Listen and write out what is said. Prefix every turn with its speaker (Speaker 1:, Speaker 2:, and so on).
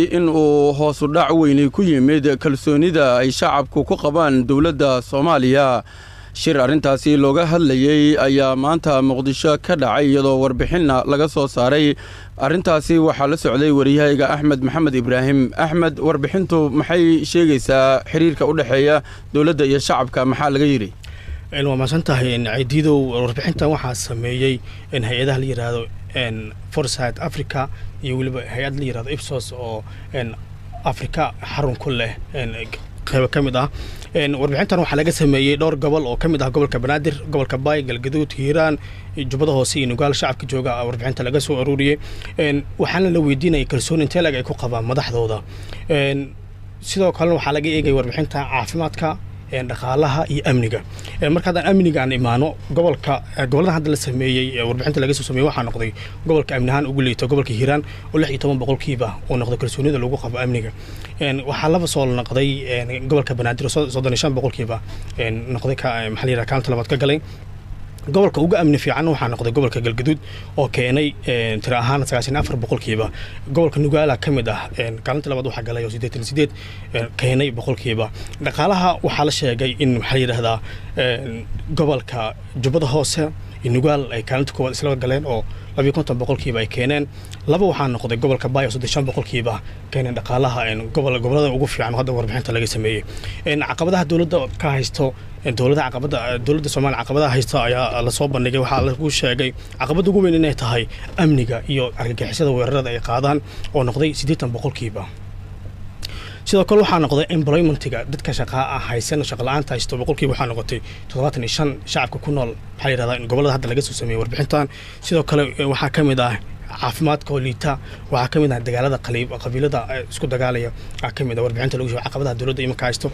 Speaker 1: In uu hoosu dhac weyni ku yimid kalsoonida ay shacabku ku qabaan dowladda Soomaaliya. Shir arrintaasi looga hadlayey ayaa maanta Muqdisho ka dhacay, iyadoo warbixinna laga soo saaray arrintaasi. Waxaa la socday wariyahayga Axmed Maxamed Ibraahim. Axmed, warbixintu maxay sheegaysaa? Xiriirka u dhexeeya dowladda iyo shacabka maxaa laga yidhi?
Speaker 2: Waa mahadsan tahay, Cidiidow. Warbixintan waxaa sameeyey hay-adaha la yidhaahdo Foresight Africa iyo weliba hay-ad la yihahdo Ipsos oo Africa xarun ku leh qeybo ka mid ah. Warbixintan waxaa laga sameeyey dhowr gobol oo ka mid ah gobolka Banaadir, gobolka Baay, Galgaduud, Hiiraan, Jubbada Hoose iyo Nugaal. Shacabka jooga warbixinta laga soo aruuriyey, waxaana la weydiinayay kalsooni intee lag ay ku qabaan madaxdooda. Sidoo kalena waxaa laga eegaya warbixinta caafimaadka, dhaqaalaha iyo amniga. Marka haddaan amniga aan imaano, gobolka gobollada hadda la sameeyey, warbixinta laga soo sameeyey, waxaa noqday gobolka amni ahaan ugu liito gobolka Hiiraan oo 16% uu noqday kalsoonida lagu qabo amniga. Waxaa laba soo noqday gobolka Banaadir oo 35% noqday, ka maxaa la yidhaha, kaalinta labaad ka galay. Gobolka ugu amni fiican waxaa noqday gobolka Galgaduud oo keenay tiro ahaan 94%. Gobolka Nugaala ka mid ah kaalinta labaad waxaa galay oo 88 keenay boqolkiiba. Dhaqaalaha waxaa la sheegay in, maxaa la yidhahdaa, gobolka Jubbada Hoose iyo Nugaal ay kaalinta koowaad isla galeen oo 52% ay keeneen. Laba waxaa noqday gobolka Baay oo 35% keeneen dhaqaalaha gobol gobolada ugu fiican hadda warbixinta laga sameeyey. Caqabadaha dowladda ka haysto, dowladda caqabada dowladda Soomaaliya caqabadaha haysta ayaa lasoo bandhigay. Waxaa lagu sheegay caqabada ugu weyn inay tahay amniga iyo argagixisada weerarada ay qaadaan oo noqday 80%. Sidoo kale waxaa noqday employmentiga, dadka shaqaa ah haysan, shaqa la-aanta haysto, waxaa noqotay 75 shacabka ku nool, maxaa la yidhahdaa, in gobolada hadda laga soo sameeyey warbixintan. Sidoo kale waxaa ka mid ah caafimaadka oo liita, waxaa ka mid ah dagaalada qabiilada isku dagaalaya ka mid ah warbixinta lagu sheegay caqabadaha dowladda imanka haysto.